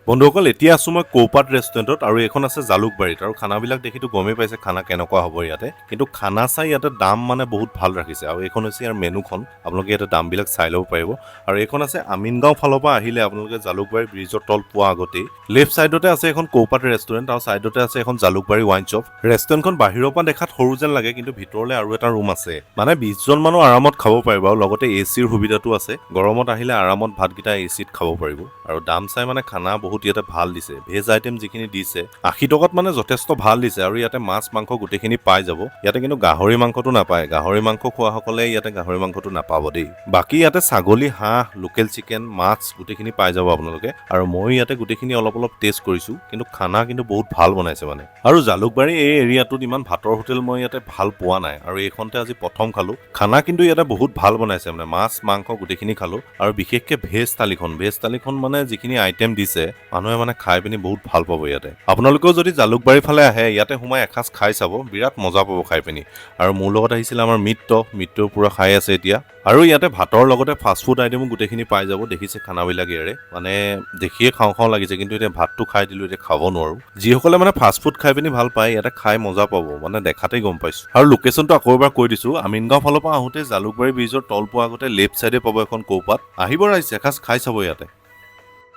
বন্ধুসকল, এতিয়া আছোঁ মই কৌপাত ৰেষ্টুৰেণ্টত আৰু এইখন আছে জালুকবাৰীত। আৰু খানাবিলাক দেখিতো গমেই পাইছে খানা কেনেকুৱা হ'ব ইয়াতে। কিন্তু খানা চাই ইয়াতে দাম মানে বহুত ভাল ৰাখিছে। আৰু এইখন হৈছে ইয়াৰ মেনুখন, আপোনালোকে ইয়াতে দামবিলাক চাই ল'ব পাৰিব। আৰু এইখন আছে আমিনগাঁও ফালৰ পৰা আহিলে আপোনালোকে জালুকবাৰী ব্ৰিজৰ তল পোৱা আগতেই লেফ্ট ছাইডতে আছে এখন কৌপাত ৰেষ্টুৰেণ্ট আৰু ছাইডতে আছে এখন জালুকবাৰী ৱাইন শ্বপ। ৰেষ্টুৰেণ্টখন বাহিৰৰ পৰা দেখাত সৰু যেন লাগে, কিন্তু ভিতৰলৈ আৰু এটা ৰুম আছে। মানে 20জন মানুহ আৰামত খাব পাৰিব আৰু লগতে এ চিৰ সুবিধাটো আছে। গৰমত আহিলে আৰামত ভাতকেইটা এ চিত খাব পাৰিব। আৰু দাম চাই মানে খানা বহুত ইয়াতে ভাল দিছে। ভেজ আইটেম যিখিনি দিছে, 80 টকাত মানে যথেষ্ট ভাল দিছে। আৰু ইয়াতে মাছ, মাংস গোটেইখিনি পাই যাব ইয়াতে, কিন্তু গাহৰি মাংসটো নাপায়। গাহৰি মাংস খোৱাসকলে ইয়াতে গাহৰি মাংসটো নাপাব দেই। বাকী ইয়াতে ছাগলী, হাঁহ, লোকেল চিকেন, মাছ গোটেইখিনি পাই যাব আপোনালোকে। আৰু ময়ো ইয়াতে গোটেইখিনি অলপ অলপ টেষ্ট কৰিছোঁ, কিন্তু খানা কিন্তু বহুত ভাল বনাইছে মানে। আৰু জালুকবাৰী এই এৰিয়াটোত ইমান ভাতৰ হোটেল মই ইয়াতে ভাল পোৱা নাই আৰু এইখনতে আজি প্ৰথম খালোঁ। খানা কিন্তু ইয়াতে বহুত ভাল বনাইছে, মানে মাছ, মাংস গোটেইখিনি খালোঁ। আৰু বিশেষকৈ ভেজ থালিখন মানে যিখিনি আইটেম দিছে, মানুহে মানে খাই পিনি বহুত ভাল পাব ইয়াতে। আপোনালোকেও যদি জালুকবাৰী ফালে আহে, ইয়াতে সোমাই এসাঁজ খাই চাব, বিৰাট মজা পাব খাই পিনি। আৰু মোৰ লগত আহিছিলে আমাৰ মিত্ৰ, মিত্ৰও পূৰা খাই আছে এতিয়া। আৰু ইয়াতে ভাতৰ লগতে ফাষ্ট ফুড আইটেমো গোটেইখিনি পাই যাব। দেখিছে খানাবিলাক ইয়াৰে, মানে দেখিয়ে খাওঁ খাওঁ লাগিছে, কিন্তু এতিয়া ভাতটো খাই দিলোঁ, এতিয়া খাব নোৱাৰোঁ। যিসকলে মানে ফাষ্ট ফুড খাই পিনি ভাল পায়, ইয়াতে খাই মজা পাব, মানে দেখাতেই গম পাইছোঁ। আৰু লোকেশ্যনটো আকৌ এবাৰ কৈ দিছোঁ, আমিনগাঁও ফালৰ পৰা আহোঁতে জালুকবাৰী ব্ৰিজৰ তল পোৱা আগতে লেফ্ট ছাইডে পাব এখন কৌপাত। আহিব ৰাইজ, এসাঁজ খাই চাব ইয়াতে।